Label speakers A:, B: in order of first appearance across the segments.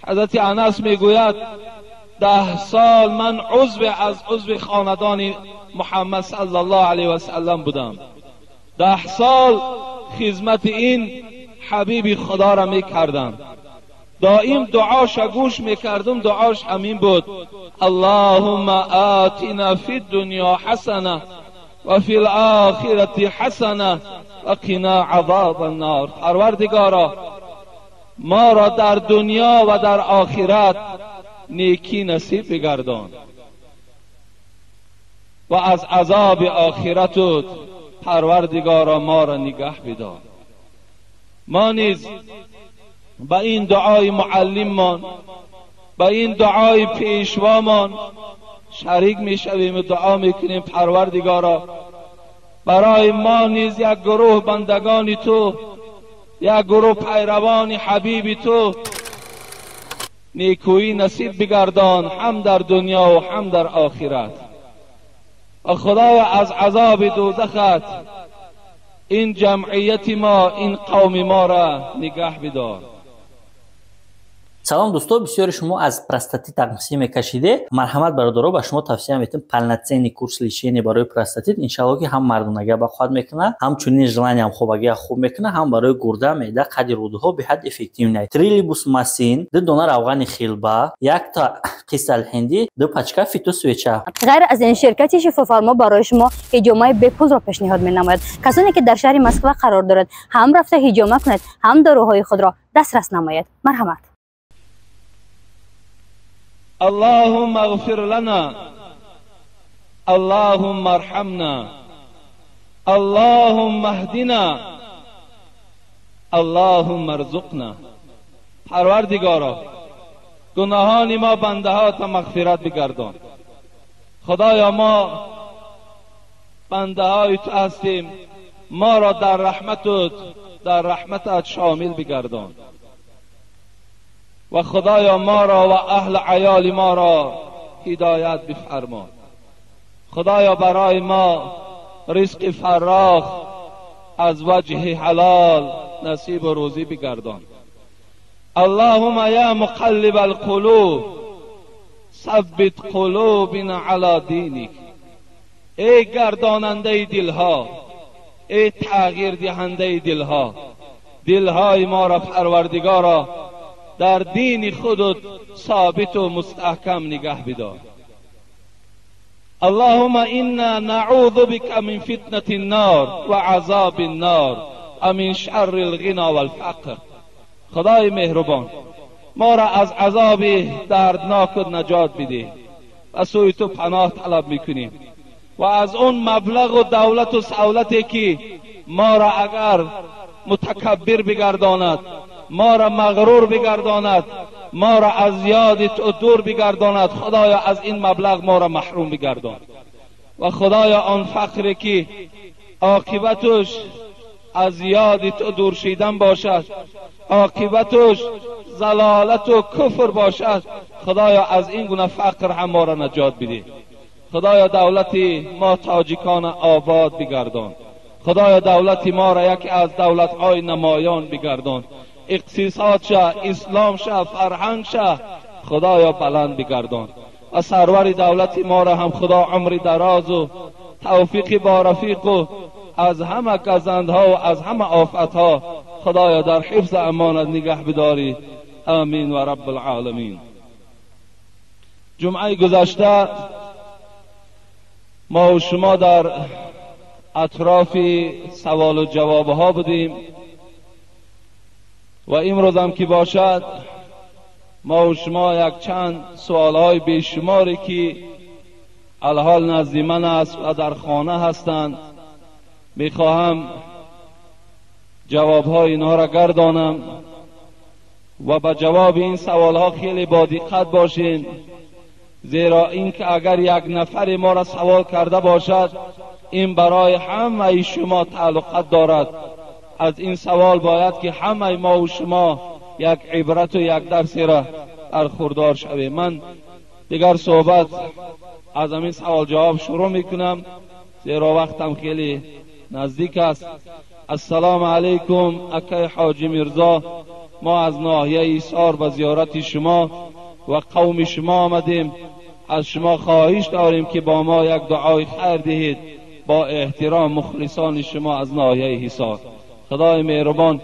A: حضرت انس میگوید 10 سال من عضو از عضو خاندان محمد صلی الله علیه و سلم بودم. 10 سال خدمت این حبیب خدا را میکردم. دائم دعاش گوش میکردم، دعاش همین بود: اللهم آتنا فی الدنیا حسنه و فی الاخرة حسنه و قنا عذاب النار. پروردگارا ما را در دنیا و در آخرت نیکی نصیب بگردان و از عذاب آخرت پروردگارا ما را نگه بدار. ما نیز به این دعای معلممان، به این دعای پیشوامان شریک میشویم و دعا میکنیم پروردگارا برای ما نیز یک گروه بندگان تو، یک گروه پیروان حبیب تو نیکویی نصیب بگردان، هم در دنیا و هم در آخرت. و خدایا از عذاب دوزخت این جمعیت ما، این قوم ما را نگه بدار.
B: Салом, дӯсто. Бисёри шумо аз простатит тақсим мекашиде. Марҳамат, бародаро, ба шумо тавсия метем полноценный курс лечения барои простатит. Иншалло, ки ҳам мардонагия бақувват мекунад, ҳамчунин желаниям хобагия хуб мекунад, ҳам барои гурда, меъда, қади рӯдаҳо беҳад эффективный. Трилибус масин, 2 дона равғани хилба, якта қисал ҳиндӣ, 2 пачка фитосвеча.
C: Ғайр аз ин, ширкати Шифофармо барои шумо ҳиҷомаи бепулро пешниҳод менамояд. Касоне ки дар шаҳри Москва қарор дорад, ҳам рафта ҳиҷома кунед, ҳам доруҳои худро дастрас намояд. Марҳамат.
A: اللهم اغفر لنا، اللهم ارحمنا، اللهم اهدنا، اللهم ارزقنا. پروردگارا گناهان ما بنده ها تا مغفرت بگردان. خدایا ما بنده های تو هستیم، ما را در رحمتت، در رحمتت شامل بگردان. و خدایا ما را و اهل عیال ما را هدایت بفرما. خدایا برای ما رزق فراخ از وجه حلال نصیب و روزی بگردان. اللهم یا مقلب القلوب ثبت قلوبنا علی دینک. ای گرداننده دلها، ای تغییر دهنده دلها، دلهای ما را پروردگارا در دین خودت ثابت و مستحکم نگه بدار. اللهم انا نعوذ بك من فتنة النار و عذاب النار و من شر الغنى والفقر. خدای مهربان ما را از عذاب دردناک نجات بده و سوی تو پناه طلب میکنیم و از اون مبلغ و دولت و سولتی که ما را اگر متکبر بگرداند، ما را مغرور بگرداند، ما را از یاد تو دور بگرداند، خدایا از این مبلغ ما را محروم بگردان. و خدایا آن فقری که عاقبتش از یاد تو دور شیدن باشد، عاقبتش ضلالت و کفر باشد، خدایا از این گونه فقر هم ما را نجات بده. خدایا دولت ما تاجیکان آباد بگردان. خدایا دولت ما را یکی از دولت‌های نمایان بگردان. اقتصاد شه، اسلام شه، فرهنگ شه، خدایا بلند بگردان. و سرور دولت ما را هم خدا عمر دراز و توفیق با رفیق و از همه گزندها و از همه آفتها خدایا در حفظ امانت نگه بداری. آمین و رب العالمین. جمعه گذشته ما و شما در اطراف سوال و جواب ها بودیم و امروز هم که باشد ما و شما یک چند سوال های بیشماری که الحال نزد من است و در خانه هستند میخواهم جواب های اینها را گردانم و به جواب این سوال ها خیلی با دقت باشین، زیرا اینکه اگر یک نفر ما را سوال کرده باشد این برای همه شما تعلقات دارد. از این سوال باید که همه ما و شما یک عبرت و یک درسی را برخوردار شویم. من دیگر صحبت از همین سوال جواب شروع میکنم زیرا وقتم خیلی نزدیک است. السلام علیکم اکای حاجی میرزا، ما از ناحیه ایثار به زیارت شما و قوم شما آمدیم. از شما خواهش داریم که با ما یک دعای خیر دهید. با احترام مخلصان شما از ناحیه حصار. خدای مهربان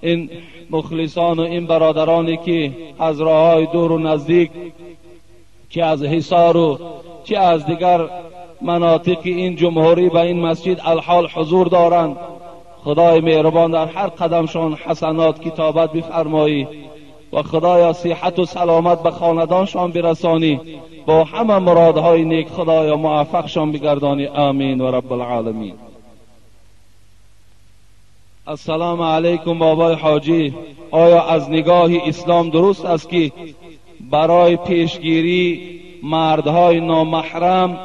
A: این مخلصان و این برادرانی که از راههای دور و نزدیک، چه از حصار و چه از دیگر مناطق این جمهوری به این مسجد الحال حضور دارند، خدای مهربان در هر قدمشان حسنات کتابت بفرمایی و خدایا صحت و سلامت به خاندانشان برسانی، با همه مرادهای نیک خدایا موفقشان بگردانی. آمین و رب العالمین. السلام علیکم بابای حاجی، آیا از نگاه اسلام درست است که برای پیشگیری مردهای نامحرم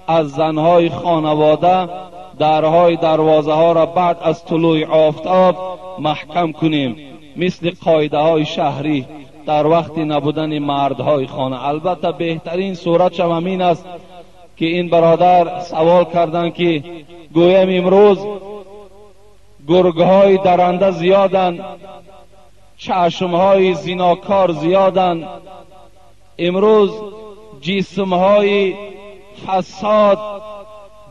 A: از زنهای خانواده درهای دروازه ها را بعد از طلوع آفتاب محکم کنیم مثل قاعده های شهری در وقت نبودن مردهای خانه؟ البته بهترین صورت همین است که این برادر سوال کردند که گویم امروز گرگهای درنده زیادند، چشمهای زیناکار زیادند، امروز جسمهای فساد،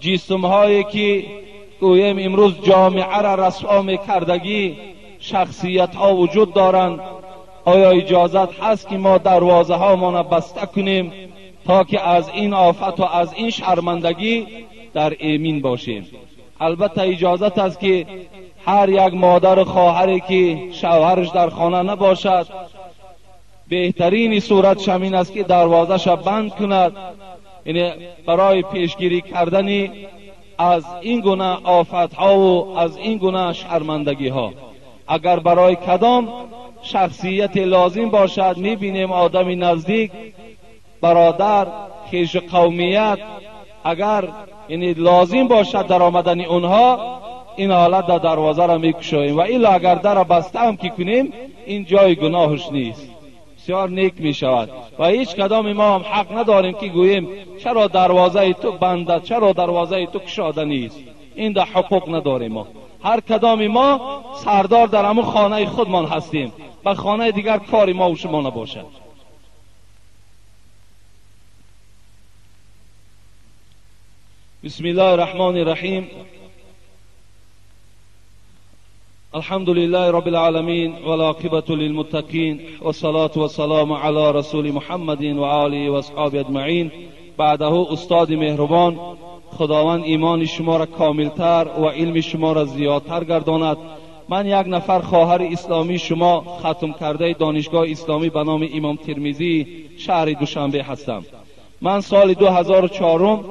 A: جسمهایی که گویم امروز جامعه را رسوا میکردگی شخصیت ها وجود دارند، آیا اجازت هست که ما دروازه ها ما بسته کنیم تا که از این آفت و از این شرمندگی در ایمین باشیم؟ البته اجازت است که هر یک مادر خواهری که شوهرش در خانه نباشد، بهترین صورت همین است که دروازه‌اش بند کند، یعنی برای پیشگیری کردن از این گونه آفت‌ها و از این گونه شرمندگی‌ها. اگر برای کدام شخصیت لازم باشد، می‌بینیم آدم نزدیک، برادر، خویش قومیت، اگر یعنی لازم باشد در آمدن اونها، این حالت در دروازه را میکشویم و الا اگر در بسته هم که کنیم این جای گناهش نیست، بسیار نیک می شود و هیچ کدام ما هم حق نداریم که گوییم چرا دروازه تو بنده، چرا دروازه تو کشاده نیست. این در حقوق نداریم. ما هر کدام ما سردار در همون خانه خودمان هستیم، به خانه دیگر کاری ما و شما نباشد. بسم الله الرحمن الرحیم. الحمد لله رب العالمین والعاقبة للمتقین والصلاة والسلام علی رسول محمد و آله و اصحابه اجمعین. بعده استاد مهربان، خداوند ایمان شما را کاملتر و علم شما را زیادتر گرداند. من یک نفر خواهر اسلامی شما ختم کرده دانشگاه اسلامی به نام امام ترمذی شهر دوشنبه هستم. من سال 2004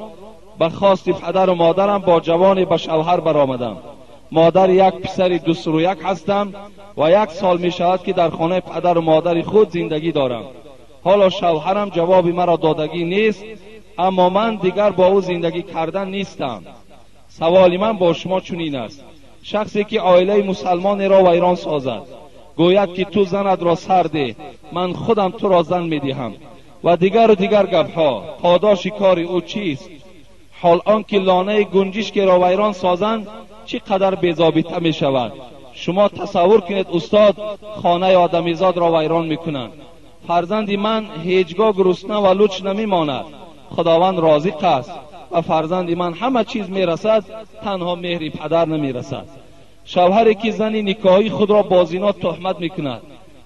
A: به خواست پدر و مادرم با جوانی به شوهر برآمدم. مادر یک پسر 2 و یک هستم و 1 سال می شود که در خانه پدر و مادر خود زندگی دارم. حالا شوهرم جواب مرا دادگی نیست، اما من دیگر با او زندگی کردن نیستم. سوال من با شما چنین است: شخصی که عائله مسلمان را ویران سازد، گوید که تو زند را سر ده، من خودم تو را زن می دهم و دیگر و دیگر گپها، پاداش کار او چیست؟ حال آنکه لانه گنجشک را ویران سازند چی قدر بی‌ضابطه می شود. شما تصور کنید استاد، خانه آدمیزاد را ویران می کنند. فرزند من هیچگاه گرسنه و لوچ نمی ماند، خداوند رازق است و فرزند من همه چیز می رسد، تنها مهر پدر نمی رسد. شوهری که زن نکاحی خود را با زنا تهمت می کند،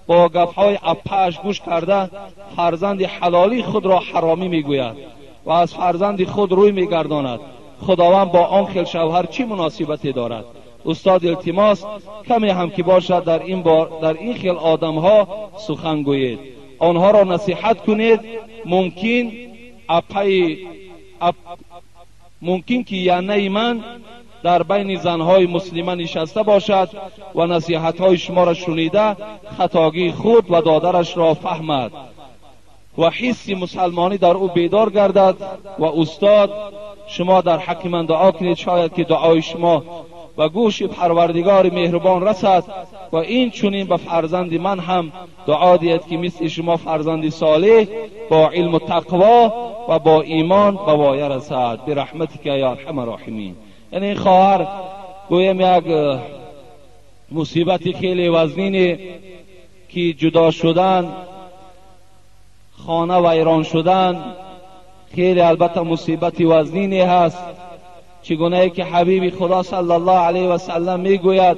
A: با گپهای اپش گوش کرده فرزند حلالی خود را حرامی می گوید و از فرزند خود روی می گرداند. خداوند با آن خیل شوهر چی مناسبتی دارد؟ استاد التماس کمی هم که باشد در این بار در این خیل آدمها سخن گویید، آنها را نصیحت کنید. ممکن که یعنی من در بین زنهای مسلمه نشسته باشد و نصیحتهای شما را شنیده خطاگی خود و دادرش را فهمد و حس مسلمانی در او بیدار گردد. و استاد شما در حق من دعا کنید، شاید که دعای شما و گوش پروردگار مهربان رسد و این چنین به فرزند من هم دعا دهید که مثل شما فرزند صالح با علم و تقوا و با ایمان به وایه رسد. برحمتک یا ارحم الراحمین. یعنی این خواهر گویم یک مصیبت خیلی وزنین که جدا شدن، خانه ویران شدن خیلی البته مصیبت وزنینی هست. چگونه که حبیب خدا صلی الله علیه و سلم میگوید،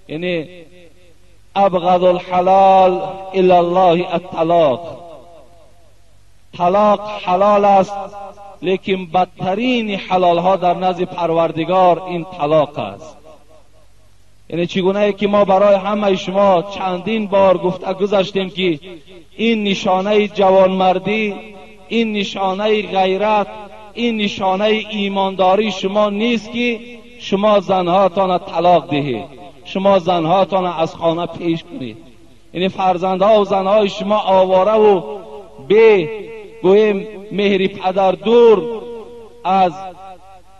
A: یعنی ابغض الحلال الی الله الطلاق. طلاق حلال است، لیکن بدترین حلال ها در نزد پروردگار این طلاق است. یعنی چگونه که ما برای همه شما چندین بار گفته گذشتیم که این نشانه جوانمردی، این نشانه غیرت، این نشانه ایمانداری شما نیست که شما زنهاتان طلاق دهید، شما زنهاتان از خانه پیش کنید. یعنی فرزندها و زنهای شما آواره و بی گویم مهری پدر دور از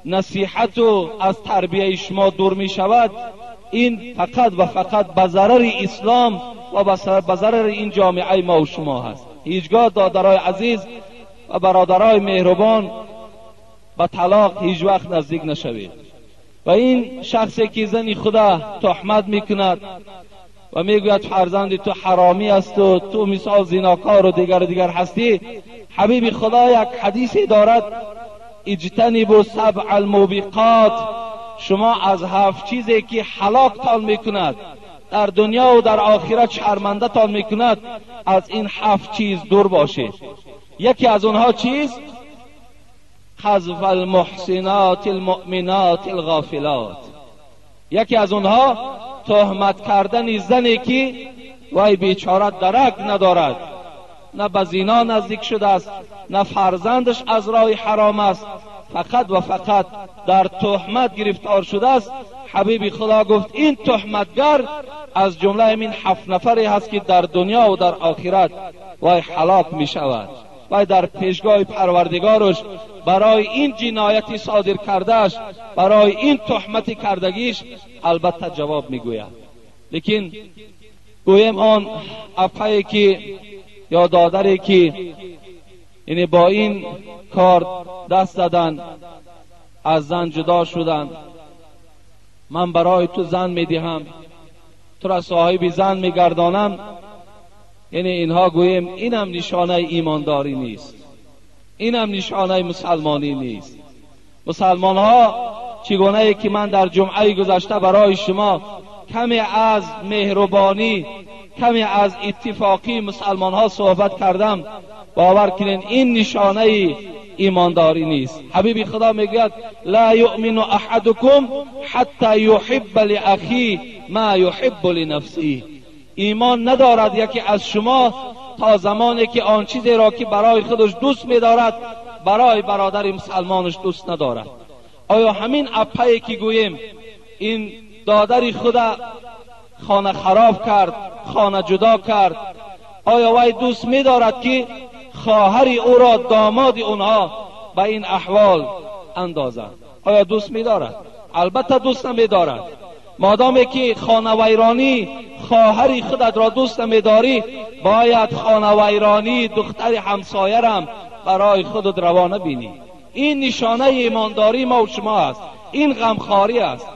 A: نصیحت و از تربیه شما دور می شود. این فقط و فقط به ضرر اسلام و به ضرر این جامعه ما و شما هست. هیچگاه دادرای عزیز و برادرای مهربان به طلاق هیچ وقت نزدیک نشوید. و این شخصی که زنی خدا تهمت میکند و میگوید فرزند تو حرامی است و تو مثال زیناکار و دیگر دیگر هستی، حبیب خدا یک حدیثی دارد، اجتنبوا سبع الموبقات. شما از 7 چیزی که هلاکتان میکند در دنیا و در آخرت شرمنده تان میکند، از این 7 چیز دور باشید. یکی از اونها چیز قذف المحسنات المؤمنات الغافلات. یکی از اونها تهمت کردن زنی که وای بیچاره درک ندارد، نه به زنا نزدیک شده است، نه فرزندش از راه حرام است، فقط و فقط در تهمت گرفتار شده است. حبیب خدا گفت این تهمتگر از جمله همین 7 نفری هست که در دنیا و در آخرت وای هلاک می شود. وای در پیشگاه پروردگارش برای این جنایتی صادر کردهش، برای این تهمت کردگیش البته جواب میگوید. لیکن گویم آن اپایی که یا دادری که یعنی با این کار دست زدن، از زن جدا شدن، من برای تو زن میدهم، تو را صاحب زن میگردانم، یعنی اینها گوییم اینم نشانه ایمانداری نیست، اینم نشانه مسلمانی نیست. مسلمان ها چگونه که من در جمعه گذشته برای شما کمی از مهربانی، کمی از اتفاقی مسلمان ها صحبت کردم، باور کنین این نشانه ایمانداری نیست. حبیب خدا میگوید لا یؤمن احدکم حتی یحب لاخیه ما یحب لنفسه. ایمان ندارد یکی از شما تا زمانی که آن چیزی را که برای خودش دوست می‌دارد برای برادر مسلمانش دوست ندارد. آیا همین اپایی که گوییم این دادر خدا خانه خراب کرد، خانه جدا کرد، آیا وی دوست می‌دارد که خواهر او را داماد اونها به این احوال اندازند؟ آیا دوست می‌دارد؟ البته دوست نمی‌دارد. مادامی که خانه ویرانی خواهر خودت را دوست نمی‌داری، باید خانه ویرانی دختر همسایه برای خودت روانه بینی. این نشانه ایمانداری ما و شما است، این غمخواری است.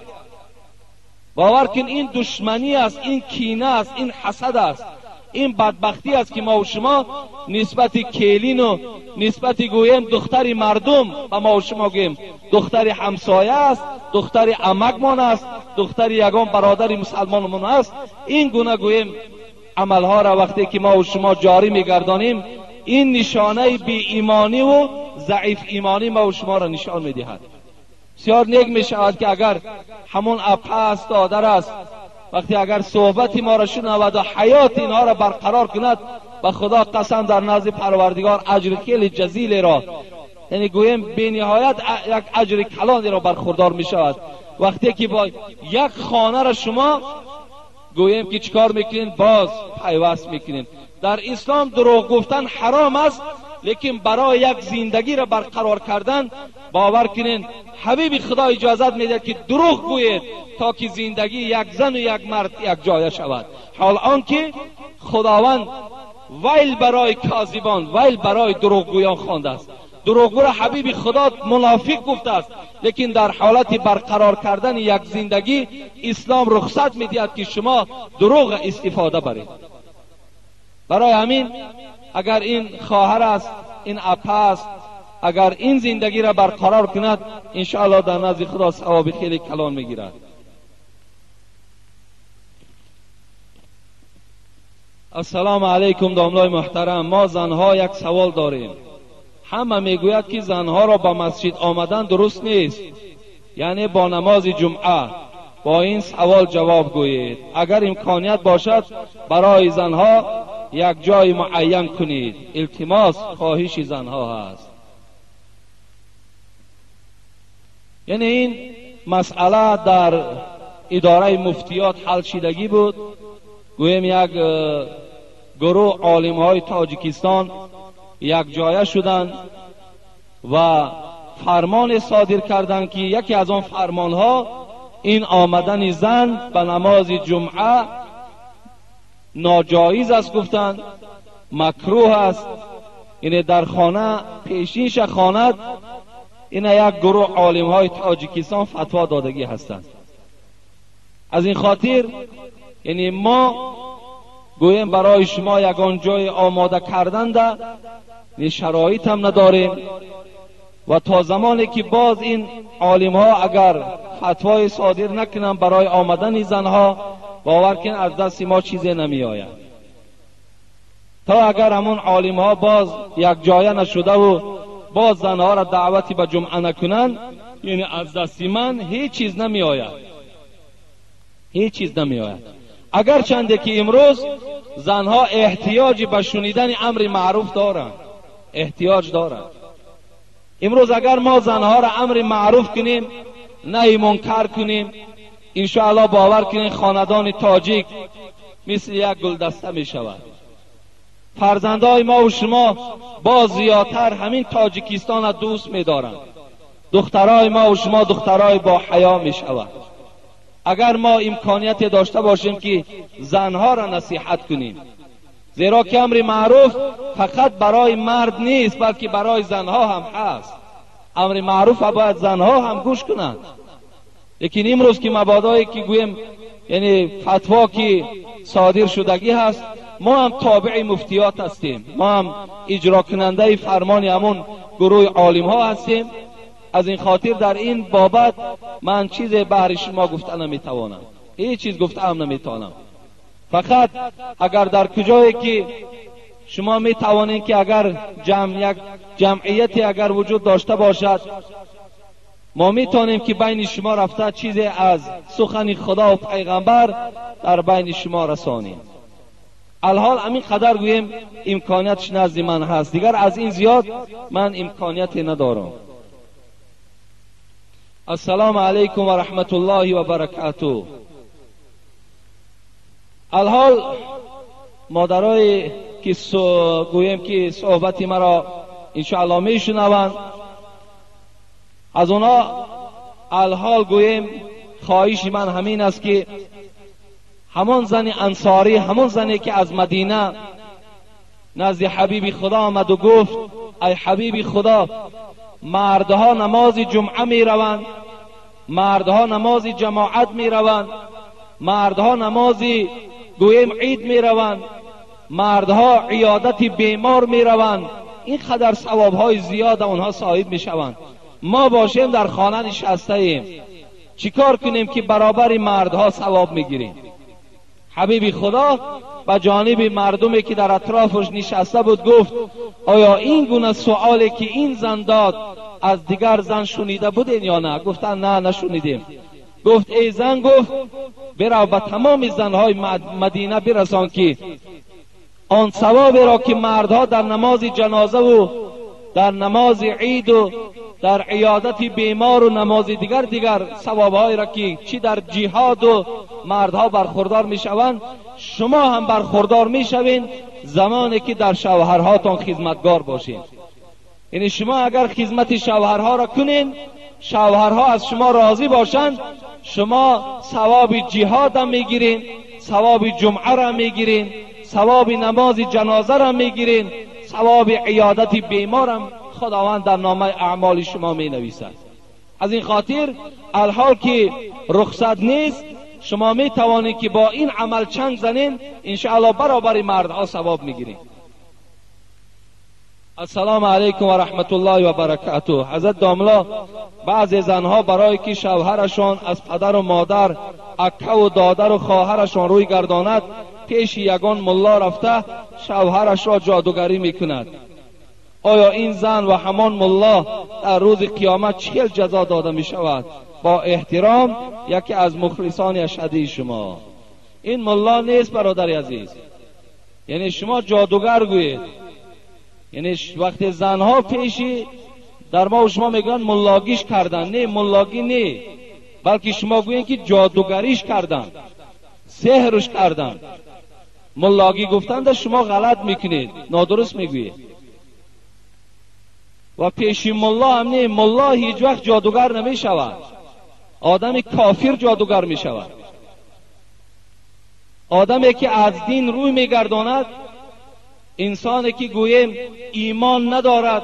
A: باور کن این دشمنی است، این کینه است، این حسد است، این بدبختی است که ما و شما نسبت کیلین و نسبت گویم دختر مردم و ما و شما گویم دختر همسایه است، دختر عمکمان است، دختر یگان برادر مسلمانمان است. این گونه گویم عملها را وقتی که ما و شما جاری میگردانیم، این نشانه بی ایمانی و ضعیف ایمانی ما و شما را نشان میدهد. بسیار نیک میشود که اگر همون اپه است، دادر است، وقتی اگر صحبت ما را شنود و حیات اینها را برقرار کند، و خدا قسم در نزد پروردگار اجر خیلی جزیل را، یعنی گویم بی نهایت یک اجر کلانی را برخوردار می شود. وقتی که با یک خانه را شما گویم که چیکار میکنین، باز پیوست میکنین. در اسلام دروغ گفتن حرام است، لیکن برای یک زندگی را برقرار کردن باور کنین حبیب خدا اجازت میده که دروغ گویید تا که زندگی یک زن و یک مرد یک جایه شود. حال آنکه خداوند ویل برای کاذبان، ویل برای دروغگویان خوانده است. دروغگو را حبیب خدا منافق گفته است. لیکن در حالت برقرار کردن یک زندگی اسلام رخصت میدهد که شما دروغ استفاده برید. برای همین اگر این خواهر است، این اپا است، اگر این زندگی را برقرار کند انشاءالله در نزد خدا ثواب خیلی کلان میگیرد. السلام علیکم داملای محترم، ما زنها یک سوال داریم. همه میگوید که زنها را به مسجد آمدن درست نیست، یعنی با نماز جمعه. با این سوال جواب گویید. اگر امکانیت باشد برای زنها یک جای معین کنید. التماس خواهش زنها هست. یعنی این مسئله در اداره مفتیات حل شدگی بود. گویم یک گروه عالم های تاجیکستان یک جایه شدند و فرمان صادر کردند که یکی از آن فرمان ها این آمدن زن به نماز جمعه ناجایز است، گفتند مکروه است، اینه در خانه پیشینش خواند. این یک گروه عالم های تاجیکستان فتوا دادگی هستند. از این خاطر یعنی ما گوییم برای شما یگان جای آماده کردن ده شرایط هم نداریم و تا زمانی که باز این عالم ها اگر فتوای صادر نکنن برای آمدن زنها، باور کن از دست ما چیزی نمی آید. تا اگر همون عالم ها باز یک جایه نشده و باز زنها را دعوتی به جمعه نکنن، یعنی از دست من هیچ چیز نمی آید، هیچ چیز نمی آید. اگر چنده که امروز زنها احتیاج به شنیدن امر معروف دارند، احتیاج دارند. امروز اگر ما زنها را امر معروف کنیم، نهی منکر کنیم، انشاءالله باور کنیم خاندان تاجیک مثل یک گلدسته می شود. فرزندای ما و شما باز زیادتر همین تاجیکستان را دوست می دارند. دخترای ما و شما دخترای با حیا می شود. اگر ما امکانیت داشته باشیم که زنها را نصیحت کنیم، زیرا که امر معروف فقط برای مرد نیست بلکه برای زنها هم هست. امر معروف باید زنها هم گوش کنند. لیکن امروز که مبادایی که گویم یعنی فتوا که صادر شدگی هست، ما هم تابع مفتیات هستیم، ما هم اجرا کننده فرمان همون گروه عالم ها هستیم. از این خاطر در این بابت من چیز بهر شما گفته نمیتوانم، هیچ چیز گفته هم نمیتوانم. فقط اگر در کجایی که شما میتوانید که اگر یک جمعیتی اگر وجود داشته باشد، ما میتونیم که بین شما رفته چیزی از سخن خدا و پیغمبر در بین شما رسانیم. الحال همین قدر گوییم امکانیتش نزد من هست، دیگر از این زیاد من امکانیتی ندارم. السلام علیکم و رحمت الله و برکاته. الحال مادرای که گوییم که صحبت مرا انشاءالله میشنوند، از اونا الحال گوییم خواهش من همین است که همان زن انصاری، همان زنی که از مدینه نزد حبیب خدا آمد و گفت ای حبیب خدا، مردها نماز جمعه می روند، مردها نماز جماعت می روند، مردها نماز گویم عید می روند، مردها عیادت بیمار می روند، این قدر ثواب های زیاد آنها صاحب می شوند. ما باشیم در خانه نشسته ایم، چیکار کنیم که برابر مردها ثواب میگیریم؟ حبیب خدا به جانب مردمی که در اطرافش نشسته بود گفت آیا این گونه سوالی که این زن داد از دیگر زن شنیده بودین یا نه؟ گفتن نه، نشنیدیم. گفت ای زن، گفت برو به تمام زنهای مدینه برسان که آن ثوابی را که مردها در نماز جنازه و در نماز عید و در عیادت بیمار و نماز دیگر ثوابهایی را که چی در جهاد و مردها برخوردار میشوند، شما هم برخوردار میشوین زمانی که در شوهرهاتان خدمتگار باشین. یعنی شما اگر خدمت شوهرها را کنین، شوهرها از شما راضی باشند، شما ثواب جهاد هم میگیرین، ثواب جمعه را میگیرین، ثواب نماز جنازه را میگیرین، ثواب عیادت بیمار هم خداوند در نامه اعمال شما می نویسد. از این خاطر الحال که رخصت نیست، شما می توانید که با این عمل چنگ زنین، انشاءالله برابر مردها ثواب میگیرید. السلام علیکم و رحمت الله و برکاته. حضرت داملا، بعضی زنها برای که شوهرشان از پدر و مادر، اکه و دادر و خواهرشان روی گرداند، پیش یگان ملا رفته شوهرش را جادوگری میکند. آیا این زن و همان ملا در روز قیامت چه جزا داده میشود؟ با احترام، یکی از مخلصان اشهدی شما. این ملا نیست برادر عزیز، یعنی شما جادوگر گویید. یعنی وقتی زنها پیشی در ما و شما میگن ملاگیش کردن، نه ملاگی نه، بلکه شما گویین که جادوگریش کردن، سحرش کردن. ملاگی گفتن در شما غلط میکنید، نادرست میگویید. و پیشی ملا هم نه، ملا هیچ وقت جادوگر نمیشود، آدم کافر جادوگر میشود. آدمی که از دین روی میگرداند، انسانی که گوییم ایمان ندارد،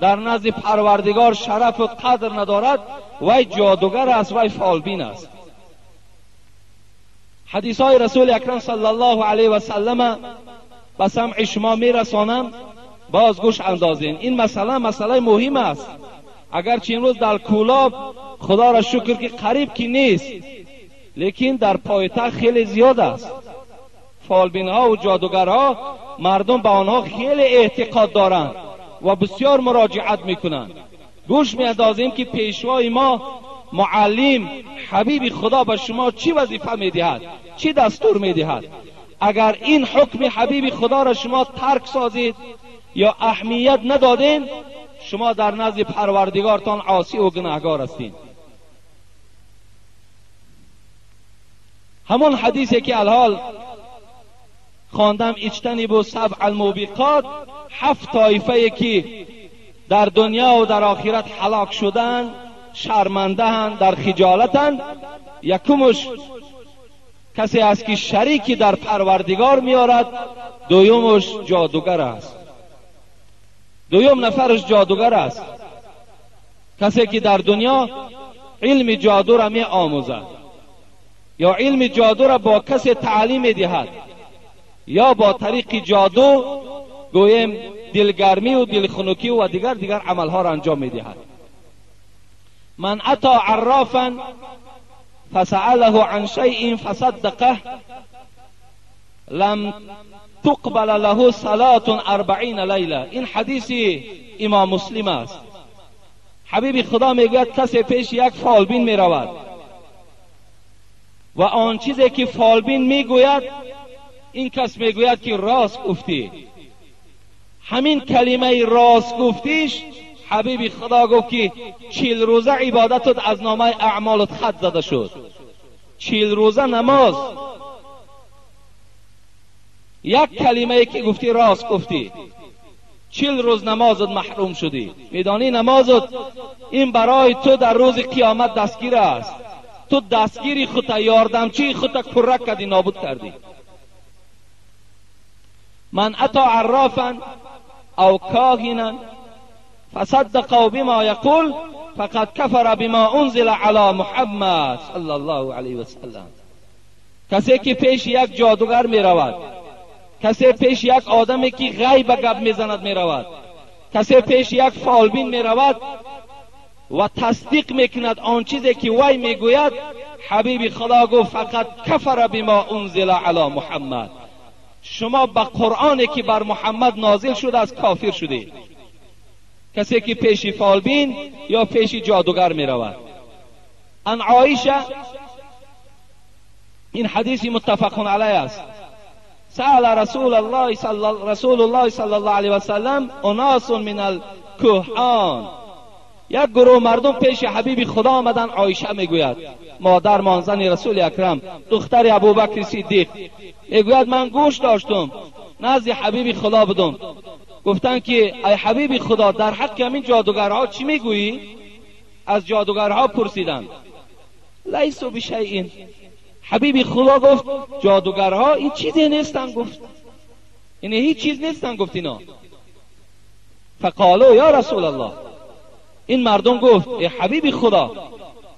A: در نزد پروردگار شرف و قدر ندارد، وی جادوگر است، وی فالبین است. حدیث های رسول اکرم صلی الله علیه و سلم به سمع شما میرسانم، باز گوش اندازین. این مسئله مسئله مهم است. اگرچه امروز در کولاب خدا را شکر که قریب که نیست، لیکن در پایتخت خیلی زیاد است. فالبین ها و جادوگرها، مردم به آنها خیلی اعتقاد دارند و بسیار مراجعت میکنند. گوش میاندازیم که پیشوای ما، معلم، حبیب خدا به شما چی وظیفه میدهد، چی دستور میدهد. اگر این حکم حبیب خدا را شما ترک سازید یا اهمیت ندادین، شما در نزد پروردگارتان عاصی و گناهگار هستین. همون حدیثی که الحال خواندم، اجتنبوا سبع الموبقات، 7 طایفه که در دنیا و در آخرت هلاک شدن، شرمنده، در خجالتن. یکمش کسی است که شریکی در پروردگار میارد، دویمش جادوگر است، دویم نفرش جادوگر است، کسی که در دنیا علم جادو را می آموزد یا علم جادو را با کسی تعلیم میدهد یا با طریق جادو گویم دلگرمی و دلخنکی و دیگر عملها را انجام میدهد. من اتی عرافا فسأله عن شیء فصدقه لم تقبل له صلاة 40 لیله. این حدیث امام مسلم است. حبیب خدا میگوید کسی پیش یک فالبین میرود و آن چیزی که فالبین میگوید، این کس میگوید که راست گفتی. همین کلمه راست گفتیش، حبیب خدا گفت که 40 روزه عبادتت از نامه اعمالت خط زده شد. 40 روزه نماز، یک کلمه که گفتی راست گفتی، 40 روز نمازت محروم شدی. میدانی نمازت این برای تو در روز قیامت دستگیر است. تو دستگیری خودت، یاردمچی خودت کرک کردی، نابود کردی. من اتی عرافا او کاهنا فصدقوا بما یقول فقد کفر بما انزل علی محمد صلی الله علیه وسلم. کسی که پیش یک جادوگر می رود، کسی پیش یک آدمی که غیب گپ میزند می رود، کسی پیش یک فالبین می رود و تصدیق میکند آن چیزی که وی میگوید، حبیب خدا گفت فقط کفر بما انزل علی محمد. شما به قرآنی که بر محمد نازل شده از کافر شدید. کسی که پیش فالبین یا پیش جادوگر می رود. ان عایشه، این حدیث متفق علیه است، سأل رسول الله صلی الله علیه و سلم اناس من الکهان. یک گروه مردم پیش حبیب خدا آمدن. عایشه میگوید، مادر مانزن رسول اکرم، دختر ابوبکر صدیق، میگوید من گوش داشتم، نزد حبیب خدا بودم. گفتن که ای حبیب خدا، در حق همین جادوگرها چی میگویی؟ از جادوگرها پرسیدن. لیسوا بشیء. حبیب خدا گفت جادوگرها این چیزی نیستن. گفت یعنی هیچ چیز نیستن. گفت اینا فقالوا یا رسول الله، این مردم گفت ای حبیب خدا،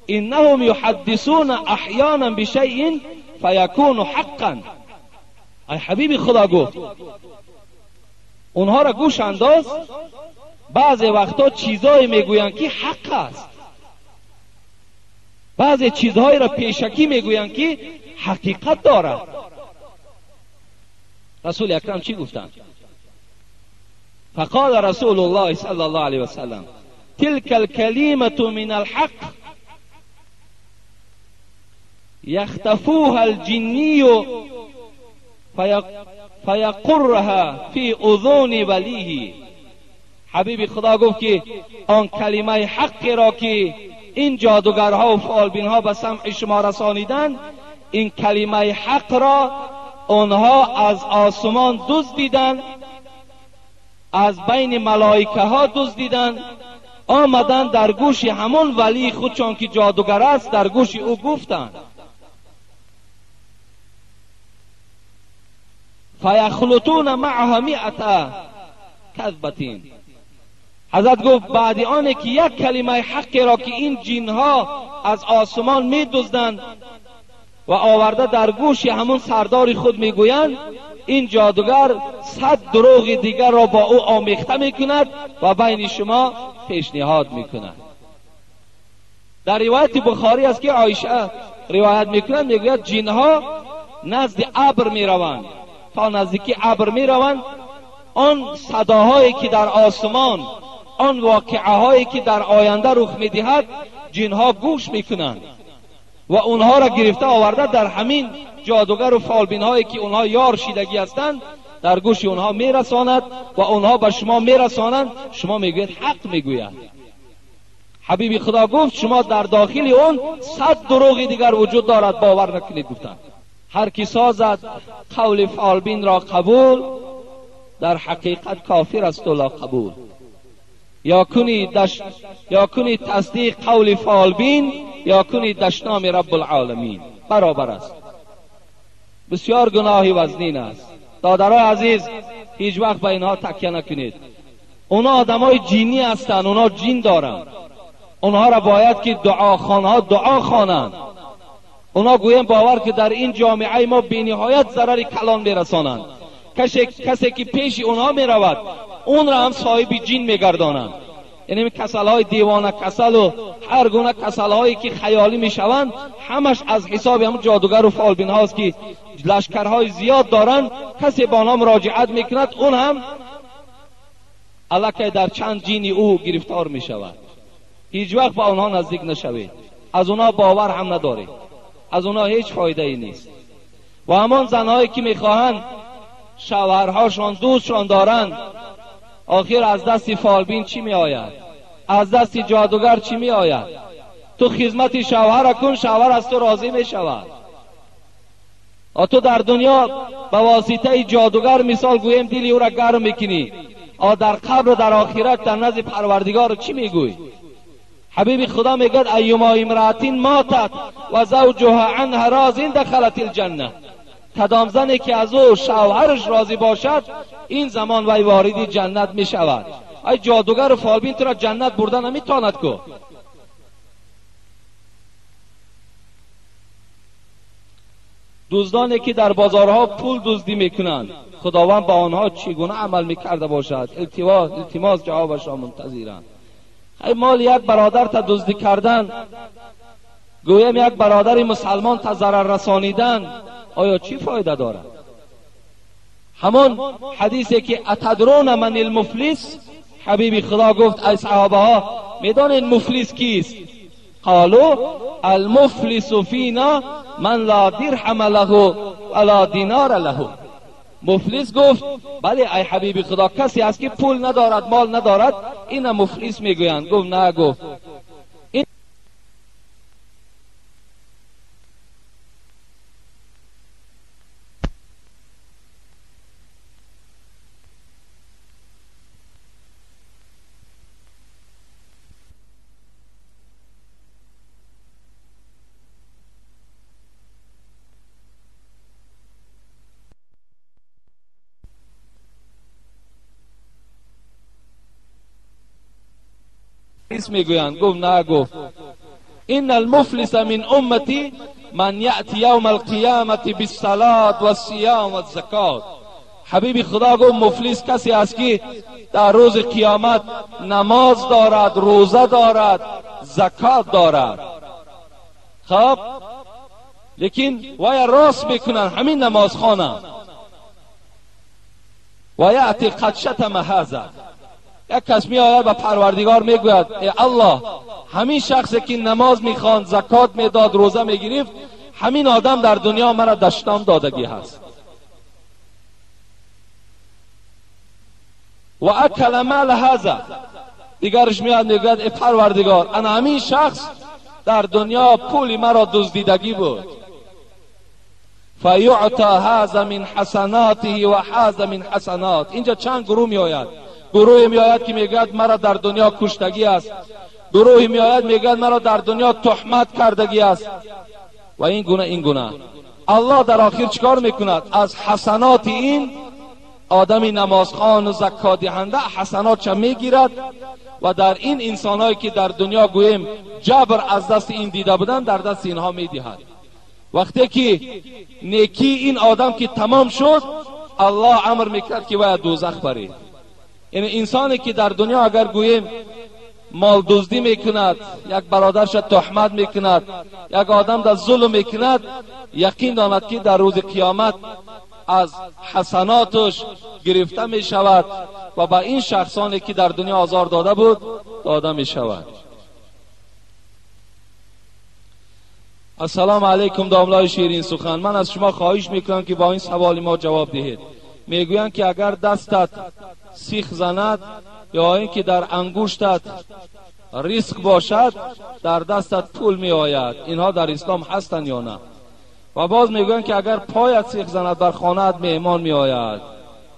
A: انهم یحدثون احیانا بشیء فیکون حقا. ای حبیب خدا گفت اونها را گوش انداز، بعضی وقتا چیزایی میگویند که حق است، بعضی چیزهایی را پیشکی میگویند که حقیقت دارد. رسول اکرم چی گفتند؟ فقال رسول الله صلی الله علیه وسلم تلك الكلمة من الحق یختفوها الجنی فیقرها فی اذن ولیه. حبیب خدا گفت که آن کلمه حق را که این جادوگرها و فالبینها به سمع شما رسانیدند، این کلمه حق را آنها از آسمان دزدیدند، از بین ملائکه ها دزدیدند، آمدند در گوش همون ولی خودشان که جادوگر است در گوش او گفتند. فیخلطون معها مئة کذبة. حضرت گفت بعد آنه که یک کلمه حقی را که این جنها از آسمان می دزدند و آورده در گوش همون سردار خود میگویند، این جادوگر 100 دروغ دیگر را با او آمیخته میکند و بین شما پیشنهاد میکند. در روایت بخاری است که عایشه روایت میکند، میگوید جنها نزد ابر میروند، تا نزدیکی ابر میروند، آن صداهایی که در آسمان، آن واقعه هایی که در آینده رخ میدهد، جنها گوش میکنند و اونها را گرفته آورده در همین جادوگر و فالبین هایی که اونها یار شیدگی هستند در گوش اونها میرساند و اونها به شما میرسانند، شما میگوید حق میگوید. حبیب خدا گفت شما در داخل اون 100 دروغ دیگر وجود دارد، باور نکنید. گفتند هر کی سازد قول فالبین را قبول، در حقیقت کافر است و لا قبول. یا کنی تصدیق قول فالبین، یا کنی دشنام رب العالمین، برابر است. بسیار گناهی وزنین است. دادرای عزیز، هیچ وقت به اینها تکیه نکنید. اونا آدمای جینی هستند، اونا جین دارند، اونها را باید که دعاخوانها دعا خوانند. اونا گویم باور که در این جامعه ما بی‌نهایت ضرر کلان میرسانند. کسی که پیش اونها میرود اون را هم صاحب جین میگردانند. یعنی کسل های دیوانه کسل و هر گونه کسل هایی که خیالی میشوند، همش از حساب هم جادوگر و فالبین هاست که لشکرهای زیاد دارند. کسی با آنها مراجعت میکند، اون هم الکی در چند جینی او گرفتار میشود. هیچ وقت با آنها نزدیک نشوید، از آنها باور هم ندارید، از آنها هیچ فایده ای نیست. و همان زنهایی که میخواهند شوهرهاشان دوستشان دارند، آخر از دست فالبین چی می آید؟ از دست جادوگر چی می آید؟ تو خدمت شوهر کن، شوهر از تو راضی می شود. تو در دنیا به واسطه جادوگر مثال گویم دل او را گرم میکنی، در قبر و در آخرت در نزد پروردگار چی میگوی؟ حبیب خدا میگد ایما امرأة ماتت و زوجها عنها راض دخلت الجنه. کدام زنی که از او شوهرش راضی باشد، این زمان وی وارد جنت می شود. ای جادوگر و فالبین تو را جنت بردن نمیتواند کو. دزدانی که در بازارها پول دزدی میکنند، خداوند با آنها چگونه عمل میکرده باشد؟ التماس جوابش را منتظرند. ای مال یک برادر تا دزدی کردن، گویم یک برادر مسلمان تا ضرر رسانیدن، آیا چی فایده دارد؟ همان حدیثی که اتدرون من المفلس، حبیب خدا گفت ای صحابه ها میدانید مفلس کیست؟ قالوا المفلس فینا من لا درهم له ولا دینار له. مفلس گفت بله ای حبیب خدا، کسی است که پول ندارد، مال ندارد، این مفلس میگویند. گفت نه، گفت میگویند. گفت نه. گفت ان المفلس من امتی من یأتی یوم القیامت بالصلاة والصیام والزکات. حبیب خدا گفت مفلس کسی است که در روز قیامت نماز دارد، روزه دارد، زکات دارد. خب لیکن وای راست میکنن همین نماز خوانه. و یأتی قد شتم هذا. یک کس می آید به پروردگار میگوید ای الله، همین شخصی که نماز میخواند، زکات میداد، روزه میگرفت، همین آدم در دنیا مرا دشنام دادگی هست. و اکل مال هذا. دیگرش میاد میگوید ای پروردگار، انا همین شخص در دنیا پول مرا دزدیدگی بود. فیعطی هذا من حسناته و هذا من حسنات. اینجا چند گروه میآید. گروهی میآید که میگوید مرا در دنیا کشتگی است، گروهی میآید میگوید مرا در دنیا تهمت کردگی است و این گونه این گونه. الله در آخر چیکار میکند؟ از حسنات این آدم نمازخوان و زکات دهنده حسنات چه میگیرد و در این انسانهایی که در دنیا گوییم جبر از دست این دیده بودن در دست اینها میدهد. وقتی که نیکی این آدم که تمام شد، الله امر میکرد که باید دوزخ برید. یعنی انسانی که در دنیا اگر گوییم مال دزدی میکند، یک برادرش تهمت میکند، یک آدم در ظلم میکند، یقین داند که در روز قیامت از حسناتش گرفته میشود و به این شخصانی که در دنیا آزار داده بود داده میشود. السلام علیکم داملای شیرین سخن، من از شما خواهش میکنم که با این سوال ما جواب دهید. میگویند که اگر دستت سیخ زند یا اینکه در انگشتت ریسک باشد، در دستت پول می آید. اینها در اسلام هستند یا نه؟ و باز میگویند که اگر پایت سیخ زند بر خانه‌ات مهمان می آید.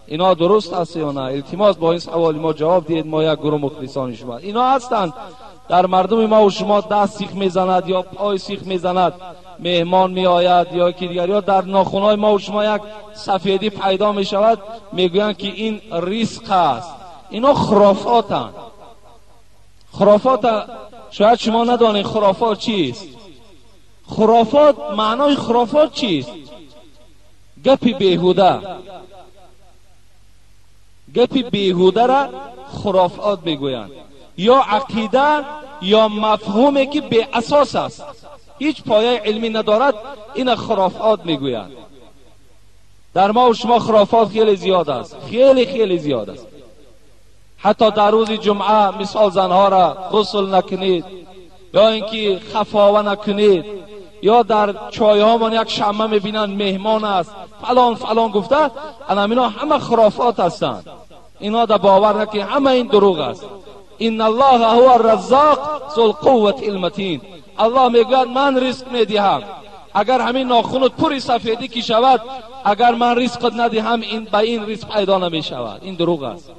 A: اینا درست است یا نه؟ التماس با این سوال ما جواب دهید. ما یک گروه مخلصان شما. اینا هستند در مردم ما و شما دست سیخ میزند یا پای سیخ میزند، مهمان می آید یا یکی دیگر، یا در ناخن‌های ما و شما یک سفیدی پیدا می شود، میگویند که این ریسک است. اینا خرافاتند. خرافات شاید شما ندانید خرافات چیست. خرافات، معنای خرافات چیست؟ گپی بیهوده. گپی بیهوده را خرافات میگویند، یا عقیده یا مفهومی که بی اساس است، هیچ پایه علمی ندارد، این خرافات میگویند. در ما و شما خرافات خیلی زیاد است، خیلی خیلی زیاد است. حتی در روز جمعه مثال زنها را غسل نکنید، یا اینکه خفاوه نکنید، یا در چایهامان یک شمه میبینند مهمان است فلان فلان گفته، اینا همه خرافات هستند. اینا در باور نکنید، همه این دروغ است. ان الله هو الرزاق ذو القوة المتین. الله میگوید من رزق میدهم، اگر همین ناخونت پر سفیدی که شود، اگر من رزقت ندهم این به این رزق پیدا نمیشود. این دروغ است.